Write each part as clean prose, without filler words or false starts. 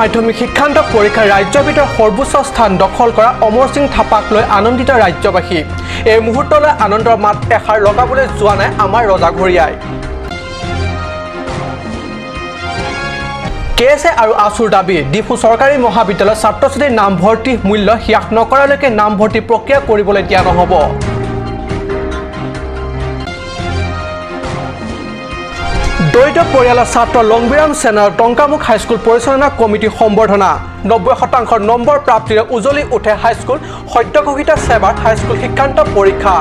মাধ্যমিক শিক্ষান্ত পৰীক্ষাৰ ৰাজ্যৰ ভিতৰত সৰ্বোচ্চ স্থান দখল কৰা অমৰ সিং থাপাক লৈ আনন্দিত ৰাজ্যবাসী। এই মুহূৰ্তলৈ আনন্দৰ মাত এষাৰ লগাবলৈ যোৱা নাই আমাৰ ৰজাঘৰীয়াই। কে এছ এ আৰু আছুৰ দাবী, ডিফু চৰকাৰী মহাবিদ্যালয়ত ছাত্ৰ ছাত্ৰীৰ নামভৰ্তি মূল্য হ্ৰাস নকৰালৈকে নামভৰ্তি প্ৰক্ৰিয়া কৰিবলৈ দিয়া নহ'ব। দৰিদ্ৰ পৰিয়ালৰ ছাত্ৰ লংবিৰাম সেনাৰ টংকামুখ হাইস্কুল পৰিচালনা কমিটি সম্বৰ্ধনা। 90% নম্বৰ প্ৰাপ্তিৰে উজলি উঠে হাইস্কুল সদ্যঘোষিত সেৱাৰ হাইস্কুল শিক্ষান্ত পৰীক্ষা।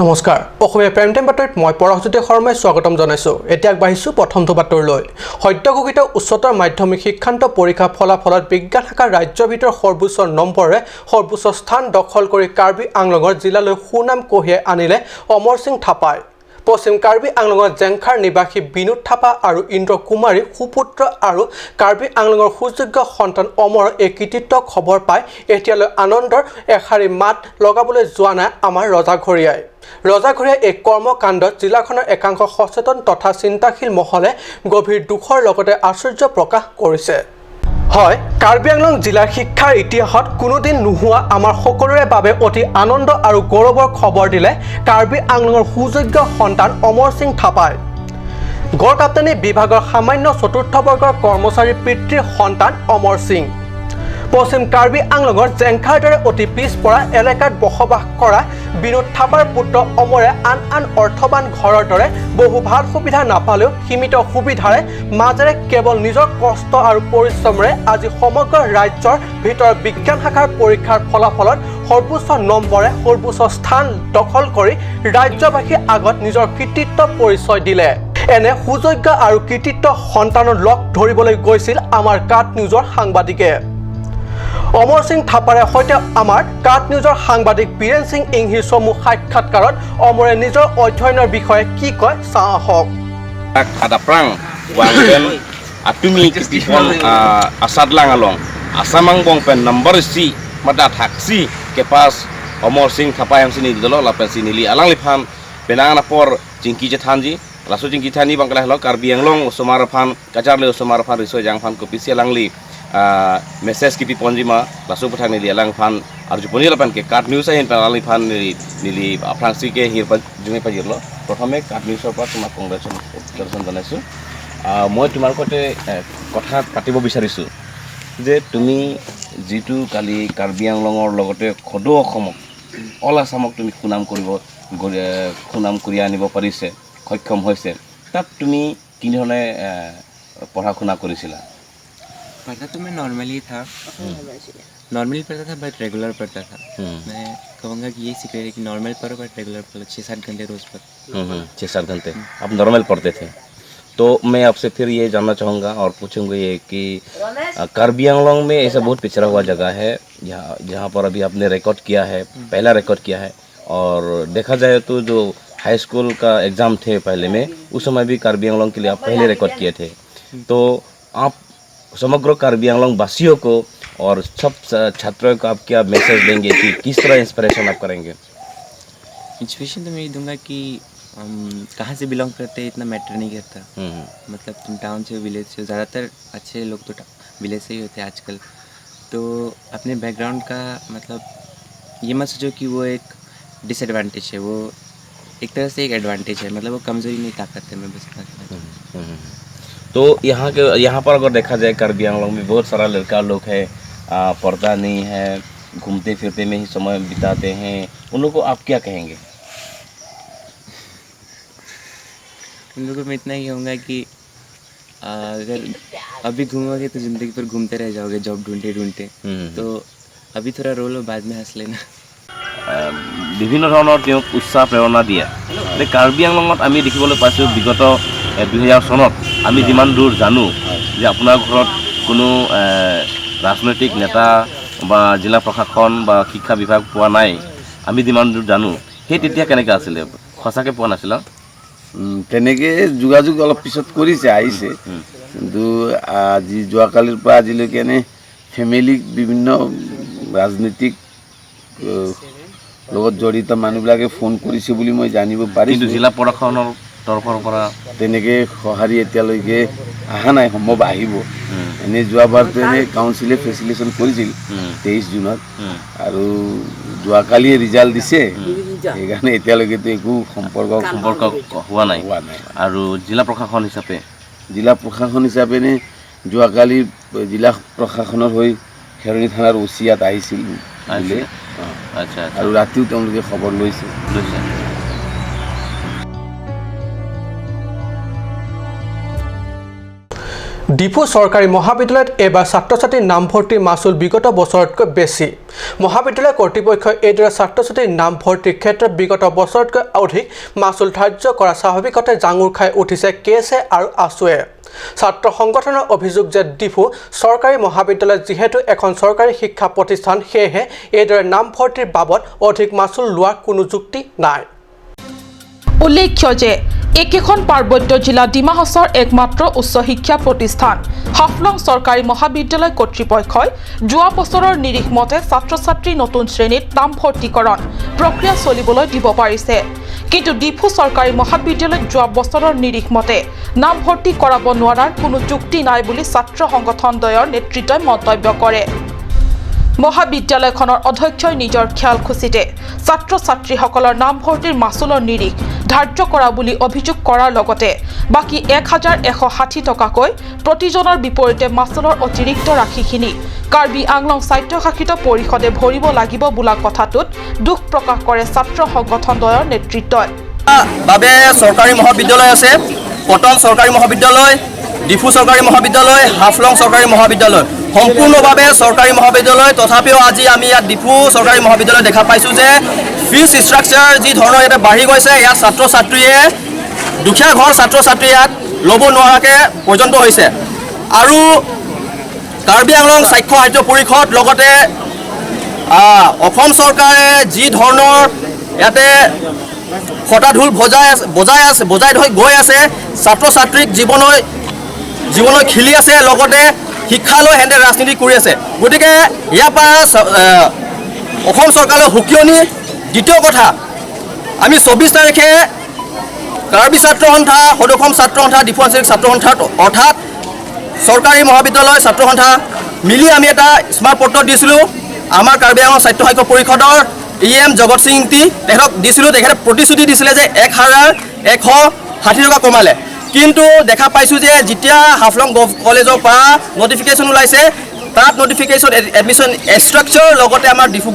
নমস্কাৰ, অসমীয়া প্ৰাইম টাইম বাতৰিত মই পৰশজ্যোতি শৰ্মাই স্বাগতম জনাইছোঁ। এতিয়া আগবাঢ়িছোঁ প্ৰথমটো বাতৰিলৈ। সদ্যঘোষিত উচ্চতৰ মাধ্যমিক শিক্ষান্ত পৰীক্ষা ফলাফলত বিজ্ঞান শাখাৰ ৰাজ্যৰ ভিতৰত সৰ্বোচ্চ নম্বৰেৰে সৰ্বোচ্চ স্থান দখল কৰি কাৰ্বি আংলঙৰ জিলালৈ সুনাম কঢ়িয়াই আনিলে অমৰ সিং থাপাই। পশ্চিম কাৰ্বি আংলঙৰ জেংখাৰ নিবাসী বিনোদ থাপা আৰু ইন্দ্ৰ কুমাৰীৰ সুপুত্ৰ আৰু কাৰ্বি আংলঙৰ সুযোগ্য সন্তান অমৰৰ এই কৃতিত্ব খবৰ পাই এতিয়ালৈ আনন্দৰ এষাৰি মাত লগাবলৈ যোৱা নাই আমাৰ ৰজাঘৰীয়াই। ৰজাঘৰীয়াই এই কৰ্মকাণ্ডত জিলাখনৰ একাংশ সচেতন তথা চিন্তাশীল মহলে গভীৰ দুখৰ লগতে আশ্চৰ্য প্ৰকাশ কৰিছে। হয়, কাৰ্বি আংলং জিলাৰ শিক্ষাৰ ইতিহাসত কোনোদিন নোহোৱা আমাৰ সকলোৰে বাবে অতি আনন্দ আৰু গৌৰৱৰ খবৰ দিলে কাৰ্বি আংলঙৰ সুযোগ্য সন্তান অমৰ সিং থাপাই। গড়কাপ্তানি বিভাগৰ সামান্য চতুৰ্থ বৰ্গৰ কৰ্মচাৰীৰ পিতৃৰ সন্তান অমৰ সিং পশ্চিম কাৰ্বি আংলঙৰ জেংখাৰ দৰে অতি পিছপৰা এলেকাত বসবাস কৰা বিনোদ থাপাৰ পুত্ৰ অমৰে আন আন অৰ্থবান ঘৰৰ দৰে বহু ভাল সুবিধা নাপালেও সীমিত সুবিধাৰে মাজেৰে কেৱল নিজৰ কষ্ট আৰু পৰিশ্ৰমেৰে আজি সমগ্ৰ ৰাজ্যৰ ভিতৰত বিজ্ঞান শাখাৰ পৰীক্ষাৰ ফলাফলত সৰ্বোচ্চ নম্বৰে সৰ্বোচ্চ স্থান দখল কৰি ৰাজ্যবাসীৰ আগত নিজৰ কৃতিত্ব পৰিচয় দিলে। এনে সুযোগ্য আৰু কৃতিত্ব সন্তানৰ লগ ধৰিবলৈ গৈছিল আমাৰ কাট নিউজৰ সাংবাদিকে। অমৰ সিং থাপাৰে সৈতে আমাৰ কাট নিউজৰ সাংবাদিক বীৰেণ সিং ইংহিৰ চমু সাক্ষাৎকাৰত অমৰে নিজৰ অধ্যয়নৰ বিষয়ে কি কয় চাওঁ আহক। Adaprang wangpen atumi kitipon asadlang along asamang bong pen number C mata thaksi ke pas Amar Singh Thapa yang sini dolo lapen sini li alang liphan penang napor jingki je thanji lasu jingki thani bangkala hlo Karbi Anglong usomar phan kachar le usomar phan riso jang phan ko pisi alang li message kipi ponjima lasu pathang ni alang phan আৰু জুপনি lapen ke kat news ahin pen alang phan nili nili afrangsi ke hir pa junge pa jirlo। প্ৰথমে কাট নিউজৰ পৰা তোমাক congratulation জনাইছোঁ। মই তোমাৰ সৈতে কথা পাতিব বিচাৰিছোঁ যে তুমি যিটো কালি কাৰ্বি আংলঙৰ লগতে সদৌ অসমক, অল আছামক তুমি সুনাম কৰি আনিব পাৰিছে, সক্ষম হৈছে, তাত তুমি কেনেধৰণে পঢ়া শুনা কৰিছিলা? पढ़ता तो मैं नॉर्मली था, नॉर्मली पढ़ता था, बट रेगुलर पढ़ता था। मैं कहूँगा कि ये सीक्रेट है कि नॉर्मल पढ़ो बट रेगुलर पढ़ो, 6-7 घंटे रोज़ पढ़ो। 6-7 घंटे आप नॉर्मल पढ़ते थे। तो मैं आपसे फिर ये जानना चाहूँगा और पूछूंगा ये कि कार्बी आंगलोंग में ऐसा बहुत पिछड़ा हुआ जगह है, जहाँ जहाँ पर अभी आपने रिकॉर्ड किया है, पहला रिकॉर्ड किया है और देखा जाए तो जो हाई स्कूल का एग्ज़ाम थे पहले में, उस समय भी कार्बी आंगलोंग के लिए आप पहले रिकॉर्ड किए थे। तो आप समग्र कार्बी आंगलोंग वासियों को और सब छात्रों को आप क्या मैसेज देंगे कि किस तरह इंस्पिरेशन आप करेंगे? इंस्पिरेशन तो मैं ये दूंगा कि हम कहाँ से बिलोंग करते हैं, इतना मैटर नहीं करता। मतलब तुम टाउन से हो, विलेज से हो, ज़्यादातर अच्छे लोग तो विलेज से ही होते हैं आजकल। तो अपने बैकग्राउंड का मतलब ये मत सोचो कि वो एक डिसएडवांटेज है। वो एक तरह से एक एडवांटेज है, मतलब वो कमज़ोरी नहीं, ताकत है। मैं बस इतना कहना चाहूँगा। तो यहाँ के यहाँ पर अगर देखा जाए, कार्बी आंगलोंग में बहुत सारा लड़का लोग है, पढ़ता नहीं है, घूमते फिरते में ही समय बिताते हैं, उन लोगों को आप क्या कहेंगे? उन लोगों को मैं इतना ही कहूँगा कि अगर अभी घूमोगे तो ज़िंदगी भर घूमते रह जाओगे जॉब ढूंढते ढूंढते। तो अभी थोड़ा रो लो, बाद में हंस लेना। বিভিন্ন ধৰণৰ তেওঁক উৎসাহ প্ৰেৰণা দিয়ে যে কাৰ্বি আংলঙত আমি দেখিবলৈ পাইছোঁ, বিগত 2000 চনত আমি যিমান দূৰ জানো যে আপোনাৰ ঘৰত কোনো ৰাজনৈতিক নেতা বা জিলা প্ৰশাসন বা শিক্ষা বিভাগ পোৱা নাই, আমি যিমান দূৰ জানো। সেই তেতিয়া কেনেকৈ আছিলে? সঁচাকৈ পোৱা নাছিল? তেনেকৈ যোগাযোগ অলপ পিছত কৰিছে, আহিছে। কিন্তু আজি যোৱাকালিৰ পৰা আজিলৈকে এনেই ফেমিলিক বিভিন্ন ৰাজনীতিক লগত জড়িত মানুহবিলাকে ফোন কৰিছে বুলি মই জানিব কিন্তু পাৰিছোঁ। জিলা প্ৰশাসনৰ তৰফৰ পৰা তেনেকৈ সঁহাৰি এতিয়ালৈকে অহা নাই, সম্ভৱ আহিব। এনেই যোৱাবাৰটো এনেই কাউন্সিলে ফেচিলিটেশ্যন কৰিছিল 23 জুনত আৰু যোৱাকালিয়ে ৰিজাল্ট দিছে। সেইকাৰণে এতিয়ালৈকেতো একো সম্পৰ্ক সম্পৰ্ক হোৱা নাই। হোৱা নাই। আৰু জিলা প্ৰশাসন হিচাপে? জিলা প্ৰশাসন হিচাপে নে যোৱাকালি জিলা প্ৰশাসনৰ হৈ খেৰণি থানাৰ অ' চি ইয়াত আহিছিল বোলে। আহিছিলে? অঁ। আচ্ছা আচ্ছা আৰু ৰাতিও তেওঁলোকে খবৰ লৈছে। লৈছে। ডিফু চৰকাৰী মহাবিদ্যালয়ত এইবাৰ ছাত্ৰ ছাত্ৰীৰ নামভৰ্তিৰ মাচুল বিগত বছৰতকৈ বেছি। মহাবিদ্যালয় কৰ্তৃপক্ষই এইদৰে ছাত্ৰ ছাত্ৰীৰ নামভৰ্তিৰ ক্ষেত্ৰত বিগত বছৰতকৈ অধিক মাচুল ধাৰ্য কৰা স্বাভাৱিকতে জাঙুৰ খাই উঠিছে কে এছ এ আৰু আছুৱে। ছাত্ৰ সংগঠনৰ অভিযোগ যে ডিফু চৰকাৰী মহাবিদ্যালয় যিহেতু এখন চৰকাৰী শিক্ষা প্ৰতিষ্ঠান, সেয়েহে এইদৰে নামভৰ্তিৰ বাবদ অধিক মাচুল লোৱাৰ কোনো যুক্তি নাই। উল্লেখ্য যে একেখন পাৰ্বত্য জিলা ডিমা হাছাওৰ একমাত্ৰ উচ্চ শিক্ষা প্ৰতিষ্ঠান হাফলং চৰকাৰী মহাবিদ্যালয় কৰ্তৃপক্ষই যোৱা বছৰৰ নিৰিখ মতে ছাত্ৰ ছাত্ৰী নতুন শ্ৰেণীত নামভৰ্তিকৰণ প্ৰক্ৰিয়া চলিবলৈ দিব পাৰিছে। কিন্তু ডিফু চৰকাৰী মহাবিদ্যালয়ত যোৱা বছৰৰ নিৰিখ মতে নামভৰ্তি কৰাব নোৱাৰাৰ কোনো যুক্তি নাই বুলি ছাত্ৰ সংগঠনদ্বয়ৰ নেতৃত্বই মন্তব্য কৰে। মহাবিদ্যালয়খনৰ অধ্যক্ষই নিজৰ খেয়াল খুচিতে ছাত্ৰ ছাত্ৰীসকলৰ নামভৰ্তিৰ মাচুলৰ নিৰিখ ধাৰ্য কৰা বুলি অভিযোগ কৰাৰ লগতে বাকী 1160 টকাকৈ প্ৰতিজনৰ বিপৰীতে মাচুলৰ অতিৰিক্ত ৰাশিখিনি কাৰ্বি আংলং স্বায়ত্তশাসিত পৰিষদে ভৰিব লাগিব বোলা কথাটোত দুখ প্ৰকাশ কৰে ছাত্ৰ সংগঠনদ্বয়ৰ নেতৃত্বই। বাবে চৰকাৰী মহাবিদ্যালয় আছে, কটন চৰকাৰী মহাবিদ্যালয়, ডিফু চৰকাৰী মহাবিদ্যালয়, হাফলং চৰকাৰী মহাবিদ্যালয়, সম্পূৰ্ণভাৱে চৰকাৰী মহাবিদ্যালয়। তথাপিও আজি আমি ইয়াত ডিফু চৰকাৰী মহাবিদ্যালয় দেখা পাইছোঁ যে ফিজ ষ্ট্ৰাকচাৰ যি ধৰণৰ ইয়াতে বাঢ়ি গৈছে, ইয়াত ছাত্ৰ ছাত্ৰীয়ে, দুখীয়া ঘৰ ছাত্ৰ ছাত্ৰীয়ে ইয়াত ল'ব নোৱাৰাকৈ পৰ্যন্ত হৈছে। আৰু কাৰ্বি আংলং স্বায়ত্ত সাহায্য পৰিষদ লগতে অসম চৰকাৰে যি ধৰণৰ ইয়াতে ফটাঢোল বজাই আছে, বজাই আছে, বজাই ধৰি গৈ আছে, ছাত্ৰ ছাত্ৰীক জীৱনলৈ জীৱনলৈ খেলি আছে, লগতে শিক্ষালৈ সিহঁতে ৰাজনীতি কৰি আছে। গতিকে ইয়াৰ পৰা অসম চৰকাৰলৈ সকিয়নি। দ্বিতীয় কথা, আমি 24 তাৰিখে কাৰ্বি ছাত্ৰ সন্থা, সদৌ অসম ছাত্ৰ সন্থা, ডিফু আঞ্চলিক ছাত্ৰ সন্থাৰ, অৰ্থাৎ চৰকাৰী মহাবিদ্যালয় ছাত্ৰ সন্থা মিলি আমি এটা স্মাৰক পত্ৰ দিছিলোঁ। আমাৰ কাৰ্বি আংলং স্বায়ত্তশাসিত পৰিষদৰ ই এম জগত সিং টি তেখেতক দিছিলোঁ। তেখেতে প্ৰতিশ্ৰুতি দিছিলে যে 1160 টকা কমালে। কিন্তু দেখা পাইছোঁ যে যেতিয়া হাফলং গভ কলেজৰ পৰা নটিফিকেশ্যন ওলাইছে, তাত নটিফিকেশ্যন এডমিশ্যন ষ্ট্ৰাকচাৰ লগতে আমাৰ ডিফু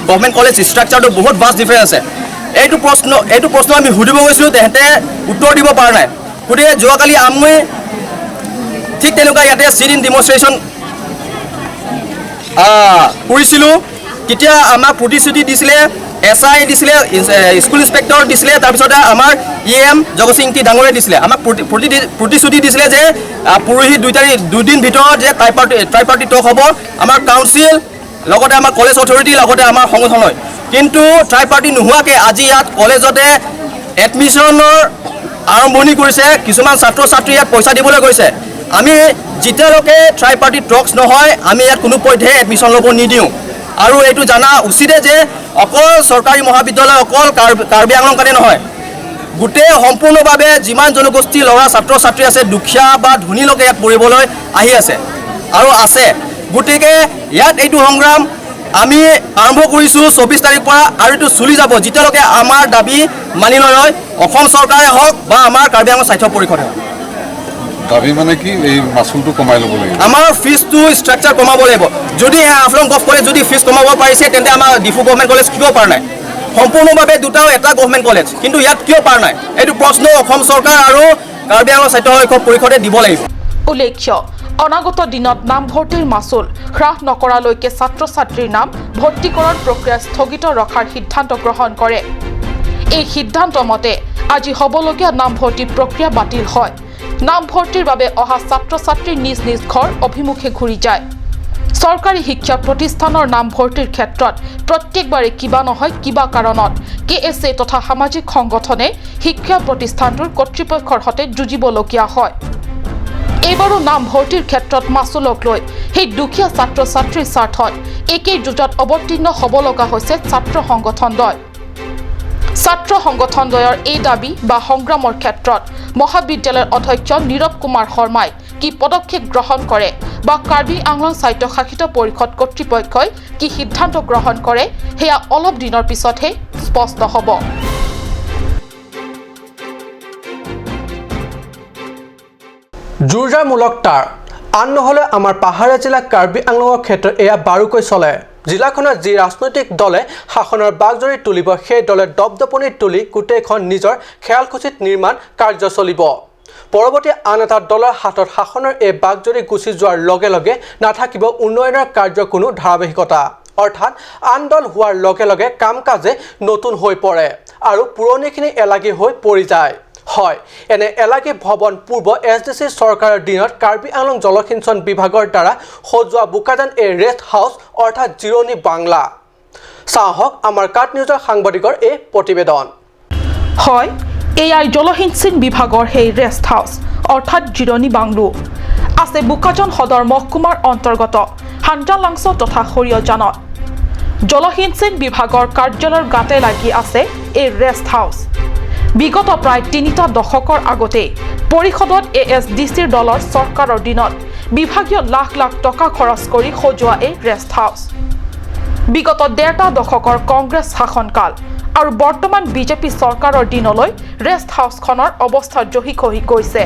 গভমেণ্ট কলেজ ষ্ট্ৰাকচাৰটো বহুত ভাষ্ট ডিফাৰেঞ্চ আছে। এইটো প্ৰশ্ন আমি সুধিব গৈছিলোঁ, তেহেঁতে উত্তৰ দিব পৰা নাই। গতিকে যোৱাকালি আমি ঠিক তেনেকুৱা ইয়াতে চিট ইন ডিমনষ্ট্ৰেশ্যন কৰিছিলোঁ। তেতিয়া আমাক প্ৰতিশ্ৰুতি দিছিলে, এছ I দিছিলে, স্কুল ইনস্পেক্টৰ দিছিলে, তাৰপিছতে আমাৰ ই এম জগত সিং টি ডাঙৰীয়াই দিছিলে। আমাক প্ৰতিশ্ৰুতি দিছিলে যে পৰহি 2 তাৰিখ দুদিন ভিতৰত যে ট্ৰাই পাৰ্টি টক হ'ব, আমাৰ কাউন্সিল লগতে আমাৰ কলেজ অথৰিটি লগতে আমাৰ সংগঠনৰ। কিন্তু ট্ৰাই পাৰ্টি নোহোৱাকৈ আজি ইয়াত কলেজতে এডমিশ্যনৰ আৰম্ভণি কৰিছে। কিছুমান ছাত্ৰ ছাত্ৰী ইয়াত পইচা দিবলৈ গৈছে। আমি যেতিয়ালৈকে ট্ৰাই পাৰ্টি টক্স নহয়, আমি ইয়াত কোনো পধ্যে এডমিশ্যন ল'ব নিদিওঁ। আৰু এইটো জনা উচিতে যে অকল চৰকাৰী মহাবিদ্যালয়, অকল কাৰ্বি আংলং কাৰণে নহয়, গোটেই সম্পূৰ্ণভাৱে যিমান জনগোষ্ঠীৰ ল'ৰা ছাত্ৰ ছাত্ৰী আছে, দুখীয়া বা ধনীলৈকে ইয়াত পঢ়িবলৈ আহি আছে আৰু আছে। গতিকে ইয়াত এইটো সংগ্ৰাম আমি আৰম্ভ কৰিছোঁ 24 তাৰিখ পৰা আৰু এইটো চলি যাব যেতিয়ালৈকে আমাৰ দাবী মানি নলয়, অসম চৰকাৰে হওক বা আমাৰ কাৰ্বি আংলং স্বায়ত্ত পৰিষদে হওক। দাবী মানে কি? এই মাচুলটো কমাই ল'ব লাগিব। আমাৰ ফিজটো ষ্ট্ৰাকচাৰ কমাব লাগিব। যদি হাফলং গভ কলেজ যদি ফিজ কমাব পাৰিছে, তেন্তে আমাৰ ডিফু গভমেণ্ট কলেজ কিয় পৰা নাই? সম্পূৰ্ণভাৱে দুটাও এটা গভমেণ্ট কলেজ, কিন্তু ইয়াত কিয় পৰা নাই? এইটো প্ৰশ্ন অসম চৰকাৰ আৰু কাৰ্বি আংলং স্বায়ত্তশাসিত পৰিষদে দিব লাগিব। উল্লেখ্য, অনাগত দিনত নামভৰ্তিৰ মাচুল হ্ৰাস নকৰালৈকে ছাত্ৰ ছাত্ৰীৰ নাম ভৰ্তিকৰণ প্ৰক্ৰিয়া স্থগিত ৰখাৰ সিদ্ধান্ত গ্ৰহণ কৰে। এই সিদ্ধান্ত মতে আজি হ'বলগীয়া নামভৰ্তি প্ৰক্ৰিয়া বাতিল হয়। নামভৰ্তিৰ বাবে অহা ছাত্ৰ ছাত্ৰী নিজ নিজ ঘৰ অভিমুখে ঘূৰি যায়। চৰকাৰী শিক্ষা প্ৰতিষ্ঠানৰ নামভৰ্তিৰ ক্ষেত্ৰত প্ৰত্যেকবাৰে কিবা নহয় কিবা কাৰণত কে এছ এ তথা সামাজিক সংগঠনে শিক্ষা প্ৰতিষ্ঠানটোৰ কৰ্তৃপক্ষৰ সৈতে যুঁজিবলগীয়া হয়। এইবাৰো নামভৰ্তিৰ ক্ষেত্ৰত মাচুলক লৈ সেই দুখীয়া ছাত্ৰ ছাত্ৰীৰ স্বাৰ্থত একেই যুঁজত অৱতীৰ্ণ হ'ব লগা হৈছে ছাত্ৰ সংগঠনদ্বয়। ছাত্ৰ সংগঠনদ্বয়ৰ এই দাবী বা সংগ্ৰামৰ ক্ষেত্ৰত মহাবিদ্যালয়ৰ অধ্যক্ষ নীৰৱ কুমাৰ শৰ্মাই কি পদক্ষেপ গ্ৰহণ কৰে বা কাৰ্বি আংলং স্বায়ত্তশাসিত পৰিষদ কৰ্তৃপক্ষই কি সিদ্ধান্ত গ্ৰহণ কৰে সেয়া অলপ দিনৰ পিছতহে স্পষ্ট হ'ব। জোৰজাৰমূলক তাঁৰ আন নহ'লে আমাৰ পাহাৰীয়া জিলা কাৰ্বি আংলঙৰ ক্ষেত্ৰত এয়া বাৰুকৈ চলে। জিলাখনৰ যি ৰাজনৈতিক দলে শাসনৰ বাগজৰি তুলিব সেই দলে দপদপনি তুলি গোটেইখন নিজৰ খেয়ালখুচিত নিৰ্মাণ কাৰ্য চলিব। পৰৱৰ্তী আন এটা দলৰ হাতত শাসনৰ এই বাগজৰি গুচি যোৱাৰ লগে লগে নাথাকিব উন্নয়নৰ কাৰ্য কোনো ধাৰাবাহিকতা। অৰ্থাৎ আন দল হোৱাৰ লগে লগে কাম কাজে নতুন হৈ পৰে আৰু পুৰণিখিনি এলাগী হৈ পৰি যায়। হয়, এনে এলাগী ভৱন পূৰ্ব এছ ডি চি চৰকাৰৰ দিনত কাৰ্বি আংলং জলসিঞ্চন বিভাগৰ দ্বাৰা সজোৱা বোকাজান এই ৰেষ্ট হাউচ অৰ্থাৎ জিৰণি বাংলা। চাহক আমাৰ কাট নিউজৰ সাংবাদিকৰ এই প্ৰতিবেদন। হয়, এয়াই জলসিঞ্চন বিভাগৰ সেই ৰেষ্ট হাউচ অৰ্থাৎ জিৰণি বাংলো আছে বোকাজান সদৰ মহকুমাৰ অন্তৰ্গত হাঞ্জালাংছ তথা সৰিয়হজানত। জলসিঞ্চন বিভাগৰ কাৰ্যালয়ৰ গাতে লাগি আছে এই ৰেষ্ট হাউচ। বিগত প্ৰায় 3টা দশকৰ আগতে পৰিষদত এ এছ ডি চিৰ দলৰ চৰকাৰৰ দিনত বিভাগীয় লাখ লাখ টকা খৰচ কৰি সজোৱা এই ৰেষ্ট হাউচ। বিগত 1.5টা দশকৰ কংগ্ৰেছ শাসনকাল আৰু বৰ্তমান বিজেপি চৰকাৰৰ দিনলৈ ৰেষ্ট হাউচখনৰ অৱস্থা জহি খহি গৈছে।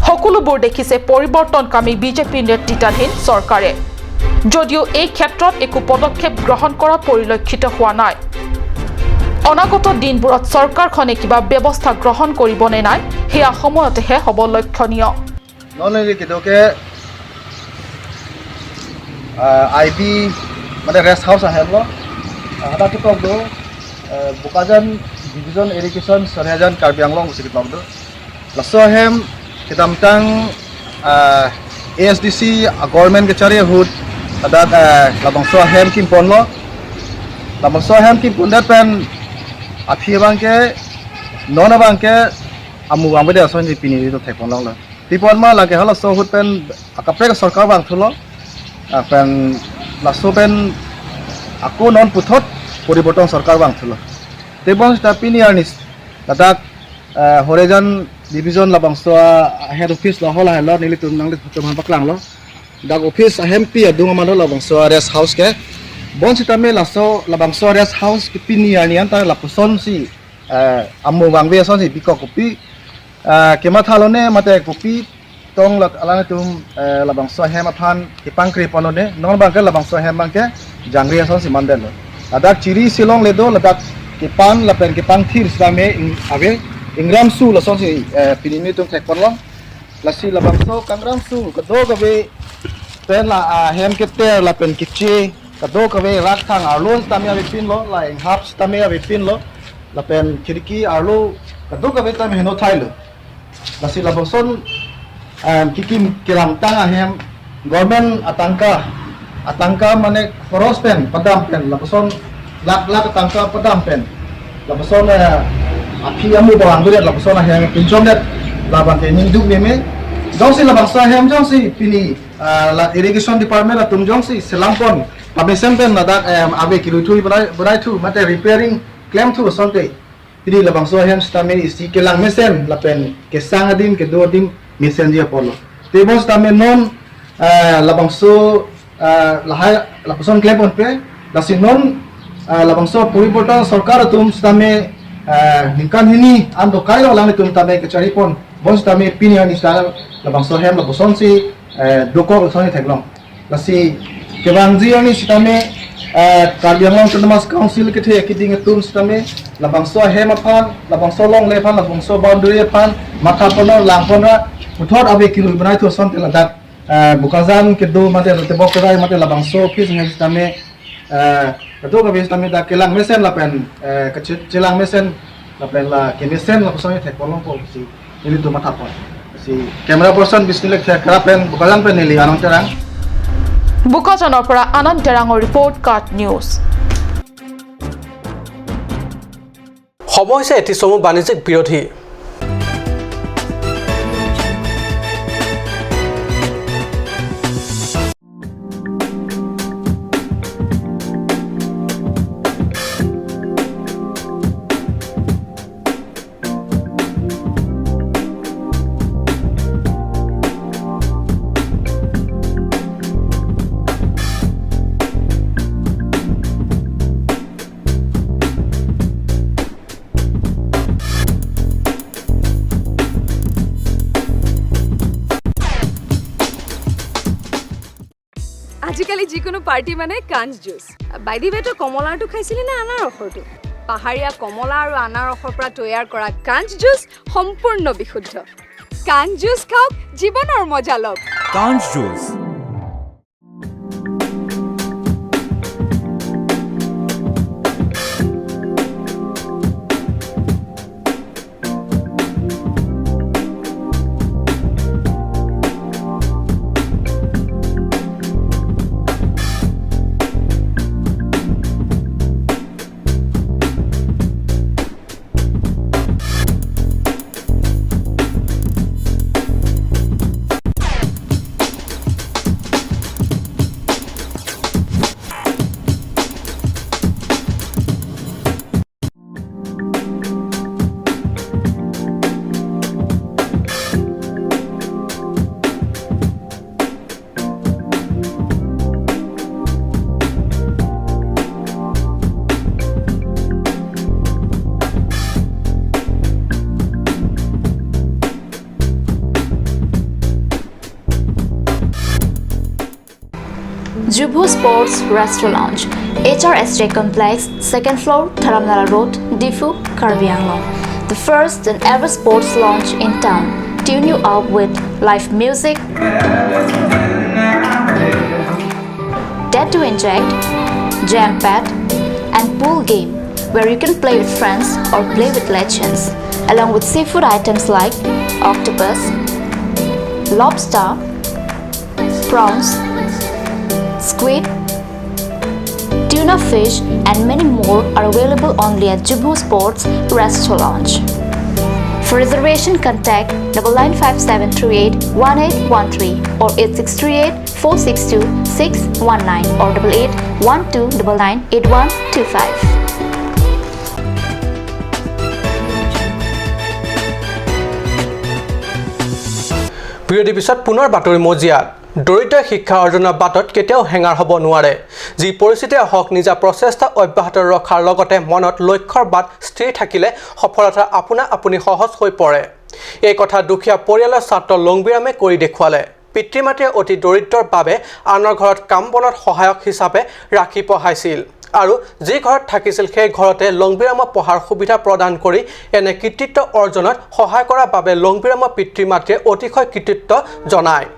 সকলোবোৰ দেখিছে পৰিৱৰ্তনকামী বিজেপি নেতৃত্বাধীন চৰকাৰে, যদিও এই ক্ষেত্ৰত একো পদক্ষেপ গ্ৰহণ কৰা পৰিলক্ষিত হোৱা নাই। অনাগত দিনবোৰত চৰকাৰখনে কিবা ব্যৱস্থা গ্ৰহণ কৰিবনে নাই সেয়া সময়তেহে হ'ব লক্ষণীয়। আই বি মানে ৰেষ্ট হাউচ আহে Bokajan division irrigation Sariajan Karbi Anglong laso hem kitamtang ASDC government kachari hut adat labangso hem kimpon lo labangso hem kimpon dat pen aphi bangke nona bangke amu bangbe de son pini to thekon long la pipon ma lage hala so hut pen akapre sarkar bang thulo pen laso pen ako non puthot পৰিৱৰ্তন চৰকাৰ বাং থুলো tebon sta pini arnis ladak horizon division labangso head office lo hola lo nili tum nang tum han paklang lo dak office ahem pi adung amalo labangso rest house ke bon sitame laso labangso rest house ke pini arni anta laposon si amu bangbe son si biko kopi kema thalone mate kopi tong lat alane tum labangso hem aphan ke pangkri ponone non bangke labangso hem bangke jangri son si mandel ladak chiri silong ledo ladak kepan lapen kepang thir same ave ingram su lason si pinini tum thek ponlong lasi labangso kangram su kado kabe pen la hem ke ter lapen kichi kado kabe rak thang arlo tame ave pin lo la ing hap tame ave pin lo lapen khirki arlo kado kabe tame heno thailo lasi labangson kikim kiram tang ahem government atangka atangka mane khoros pen padam pen lapason lak lak atangka padam pen lapason aphi amu bang bure lapason ahem pinchom det labang ke ningduk neme jongsi labangsa hem jongsi pini la irrigation department la tum jongsi selampon permission pen ladak ave kiluthui banai thu mate repairing claim thu sonte pini labangso hem stame isi kelang mesen lapen ke sang adim ke do adim mesen dia polo tebos tame non labangso lahai lapason claim on pe lasinon labangso poriborton sarkar tum stame ningkan hini ando kailo lang tum tame ke charipon bons tame pini ani sta labangso hem lapason si doko soni thaklong lasi kebangji ani stame Karbi Anglong Autonomous Council ke the kiding tum stame labangso hem aphan labangso long le phan labangso boundary phan matha pono langpona uthot abe kirul banai thu son tela Bokajan ke do mate te bokrai mate labangso office ngai stame kado ka stame da kelang mesen lapen ke chelang mesen lapen la ke mesen la pasang thek polong po si nili to matha pon si camera person bisnile khara pen Bokajan pen nili anong terang বোকাজানৰ পৰা আনন্দ তেৰাঙৰ report, কাট news. সময় হৈছে এটি চমু বাণিজ্যিক বিৰোধী। আজিকালি যিকোনো party মানে কাঞ্চ জুচ। বাই the ৱে, তই কমলাৰটো খাইছিলি নে আনাৰসৰটো? পাহাৰীয়া কমলা আৰু আনাৰসৰ পৰা তৈয়াৰ কৰা কাঞ্চ জুচ সম্পূৰ্ণ বিশুদ্ধ। কাঞ্চ জুচ খাওক, জীৱনৰ মজা লওক। কাঞ্চ juice. Jubu Sports Restaurant Lounge, HRSJ Complex, 2nd floor, Dharamnala Road, Diphu, Karbi Anglong. The first and ever sports lounge in town. Tune you up with live music, tattoo inject, jam pad, and pool game where you can play with friends or play with legends, along with seafood items like octopus, lobster, prawns, squid, tuna fish, and many more are available only at Jubu Sports Restaurant Lounge. For reservation, contact 9957381813 or 8638462619 or 8812998125. বিৰতিৰ পিছত পুনৰ বাতৰি মজিয়াত। দৰিদ্ৰই শিক্ষা অৰ্জনৰ বাটত কেতিয়াও হেঙাৰ হ'ব নোৱাৰে। যি পৰিস্থিতিয়ে হওক, নিজা প্ৰচেষ্টা অব্যাহত ৰখাৰ লগতে মনত লক্ষ্যৰ বাট স্থিৰ থাকিলে সফলতা আপোনা আপুনি সহজ হৈ পৰে। এই কথা দুখীয়া পৰিয়ালৰ ছাত্ৰ লংবিৰামে কৰি দেখুৱালে। পিতৃ মাতৃয়ে অতি দৰিদ্ৰৰ বাবে আনৰ ঘৰত কাম বনত সহায়ক হিচাপে ৰাখি পঢ়াইছিল আৰু যি ঘৰত থাকিছিল সেই ঘৰতে লংবিৰামক পঢ়াৰ সুবিধা প্ৰদান কৰি এনে কৃতিত্ব অৰ্জনত সহায় কৰাৰ বাবে লংবিৰামৰ পিতৃ মাতৃয়ে অতিশয় কৃতিত্ব জনায়।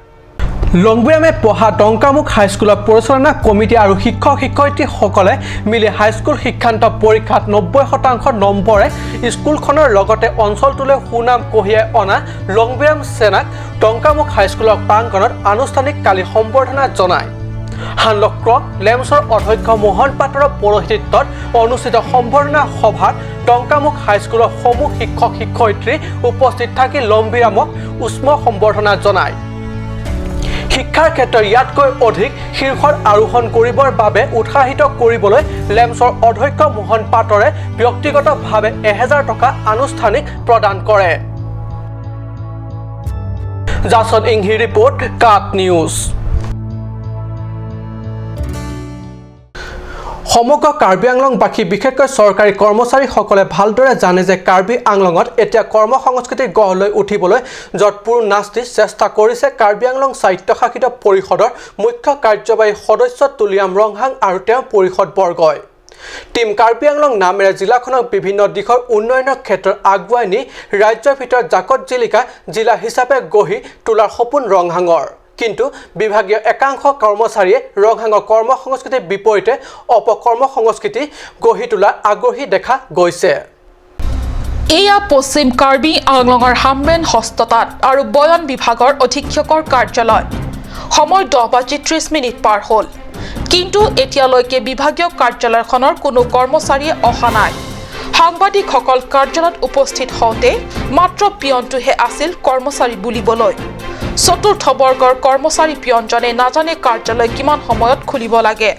লংবিৰামে পঢ়া টংকামুখ হাইস্কুলৰ পৰিচালনা কমিটি আৰু শিক্ষক শিক্ষয়িত্ৰীসকলে মিলি হাইস্কুল শিক্ষান্ত পৰীক্ষাত 90% নম্বৰে স্কুলখনৰ লগতে অঞ্চলটোলৈ সুনাম কঢ়িয়াই অনা লংবিৰাম সেনাক টংকামুখ হাইস্কুলৰ প্ৰাংগণত আনুষ্ঠানিক কালি সম্বৰ্ধনা জনায়। হানলক্ৰ লেমছৰ অধ্যক্ষ মোহন পাত্ৰৰ পৌৰোহিত্যত অনুষ্ঠিত সম্বৰ্ধনা সভাত টংকামুখ হাইস্কুলৰ সমূহ শিক্ষক শিক্ষয়িত্ৰী উপস্থিত থাকি লংবিৰামক উষ্ম সম্বৰ্ধনা জনায়। শিক্ষাৰ ক্ষেত্ৰত ইয়াতকৈ অধিক শীৰ্ষত আৰোহণ কৰিবৰ বাবে উৎসাহিত কৰিবলৈ লেমছৰ অধ্যক্ষ মোহন পাটৰে ব্যক্তিগতভাৱে 1000 টকা আনুষ্ঠানিক প্ৰদান কৰে। জাসন ইংহি ৰিপৰ্ট, কাট নিউজ। সমগ্ৰ কাৰ্বি আংলংবাসী বিশেষকৈ চৰকাৰী কৰ্মচাৰীসকলে ভালদৰে জানে যে কাৰ্বি আংলঙত এতিয়া কৰ্মসংস্কৃতি গঢ় লৈ উঠিবলৈ যৎপূৰ নাস্তি চেষ্টা কৰিছে কাৰ্বি আংলং স্বায়ত্তশাসিত পৰিষদৰ মুখ্য কাৰ্যবাহী সদস্য তুলিয়াম ৰংহাং আৰু তেওঁৰ পৰিষদবৰ্গই। টীম কাৰ্বি আংলং নামেৰে জিলাখনক বিভিন্ন দিশৰ উন্নয়নৰ ক্ষেত্ৰত আগুৱাই নি ৰাজ্যৰ ভিতৰত জাকত জিলিকা জিলা হিচাপে গঢ়ি তোলাৰ সপোন ৰংহাঙৰ। কিন্তু বিভাগীয় একাংশ কৰ্মচাৰীয়ে ৰংহাঙৰ কৰ্মসংস্কৃতিৰ বিপৰীতে অপকৰ্ম সংস্কৃতি গঢ়ি তোলাৰ আগ্ৰহী দেখা গৈছে। এয়া পশ্চিম কাৰ্বি আংলঙৰ হামৰেন হস্ততাঁত আৰু বয়ন বিভাগৰ অধীক্ষকৰ কাৰ্যালয়। সময় 10:30 পাৰ হ'ল, কিন্তু এতিয়ালৈকে বিভাগীয় কাৰ্যালয়খনৰ কোনো কৰ্মচাৰীয়ে অহা নাই। সাংবাদিকসকল কাৰ্যালয়ত উপস্থিত হওঁতে মাত্ৰ পিয়নটোহে আছিল কৰ্মচাৰী বুলিবলৈ। চতুৰ্থ বৰ্গৰ কৰ্মচাৰী পিয়নজনে নাজানে কাৰ্যালয় কিমান সময়ত খুলিব লাগে।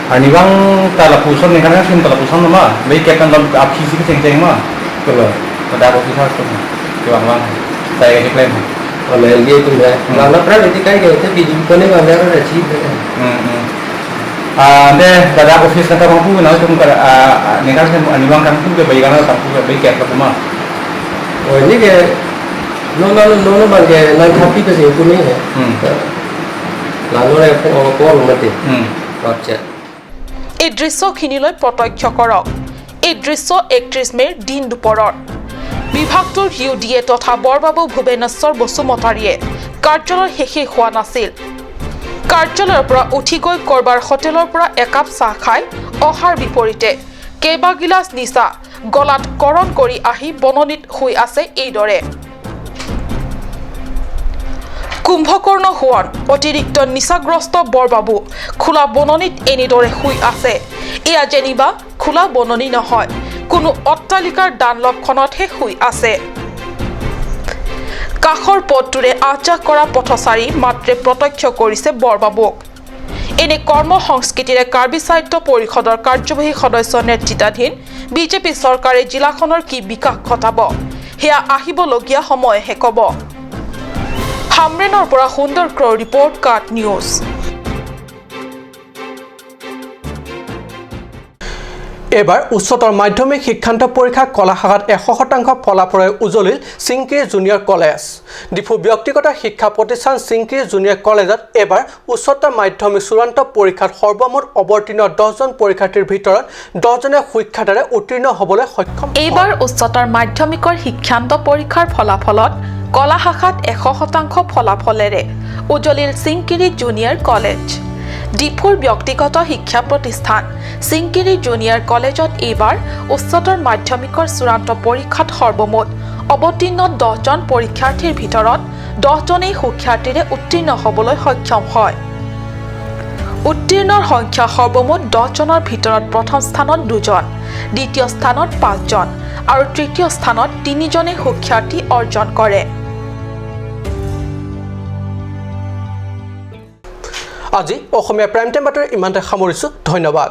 Anibang talapuson ni kan sim talapuson ma bai ke kan dom ap khisi ke cheng ma kelo da ko kisar to ke bang bang tai ke claim और ये तो है लाला प्राइवेट काय गए थे बीजेपी कोने वाले और अच्छी है de dada office kata bang pu na tum kar ni kan sim anibang kan pu ke bai kan ta pu ke bai ke ka ma और नहीं के नो नो नो नो बन के ना खापी तो से नहीं है लालो रे को मते বাচ্চা। এই দৃশ্যখিনিলৈ প্ৰত্যক্ষ কৰক। এই দৃশ্য 31 মে'ৰ দিন দুপৰৰ। বিভাগটোৰ ইউ ডি এ তথা বৰবাবু ভুৱনেশ্বৰ বসুমতাৰীয়ে কাৰ্যালয় শেষেই হোৱা নাছিল। কাৰ্যালয়ৰ পৰা উঠি গৈ ক'ৰবাৰ হোটেলৰ পৰা একাপ চাহ খাই অহাৰ বিপৰীতে কেইবাগিলাচ নিচা গলাত কৰণ কৰি আহি বননিত শুই আছে এইদৰে। কুম্ভকৰ্ণ হোৱন অতিৰিক্ত নিচাগ্ৰস্ত বৰবাবু খোলা বননিত এনেদৰে শুই আছে। এয়া যেনিবা খোলা বননি নহয়, কোনো অট্টালিকাৰ দানলভখনতহে শুই আছে। কাষৰ পথটোৰে আহ যাহ কৰা পথচাৰী মাত্ৰে প্ৰত্যক্ষ কৰিছে বৰবাবুক। এনে কৰ্ম সংস্কৃতিৰে কাৰ্বি সাহিত্য পৰিষদৰ কাৰ্যবাহী সদস্য নেতৃত্বাধীন বিজেপি চৰকাৰে জিলাখনৰ কি বিকাশ ঘটাব সেয়া আহিবলগীয়া সময়েহে ক'ব। হামৰেনৰ পৰা সুন্দৰ ক্ৰৰ ৰিপৰ্ট, কাট নিউজ। এবাৰ উচ্চতৰ মাধ্যমিক শিক্ষান্ত পৰীক্ষা কলা শাখাত 100% ফলাফলেৰে উজলিল চিংকিৰি জুনিয়ৰ কলেজ। ডিফু ব্যক্তিগত শিক্ষা প্ৰতিষ্ঠান চিংকিৰি জুনিয়ৰ কলেজত এবাৰ উচ্চতৰ মাধ্যমিক চূড়ান্ত পৰীক্ষাত সৰ্বমুঠ অৱতীৰ্ণ 10জন পৰীক্ষাৰ্থীৰ ভিতৰত 10জনে সুখ্যাতিৰে উত্তীৰ্ণ হ'বলৈ সক্ষম। এইবাৰ উচ্চতৰ মাধ্যমিকৰ শিক্ষান্ত পৰীক্ষাৰ ফলাফলত কলা শাখাত 100% ফলাফলেৰে উজলিল চিংকিৰি জুনিয়ৰ কলেজ। ডিফুৰ ব্যক্তিগত শিক্ষা প্ৰতিষ্ঠান চিংকিৰি জুনিয়ৰ কলেজত এইবাৰ উচ্চতৰ মাধ্যমিকৰ চূড়ান্ত পৰীক্ষাত সৰ্বমুঠ অৱতীৰ্ণ 10জন পৰীক্ষাৰ্থীৰ ভিতৰত 10জনেই সুখ্যাতিৰে উত্তীৰ্ণ হ'বলৈ সক্ষম হয়। উত্তীৰ্ণৰ সংখ্যা সৰ্বমুঠ 10জনৰ ভিতৰত প্ৰথম স্থানত 2জন, দ্বিতীয় স্থানত 5জন আৰু তৃতীয় স্থানত 3জনে সুখ্যাতি অৰ্জন কৰে। আজি অসমীয়া প্ৰাইম টাইম বাতৰি ইমানতে সামৰিছোঁ। ধন্যবাদ।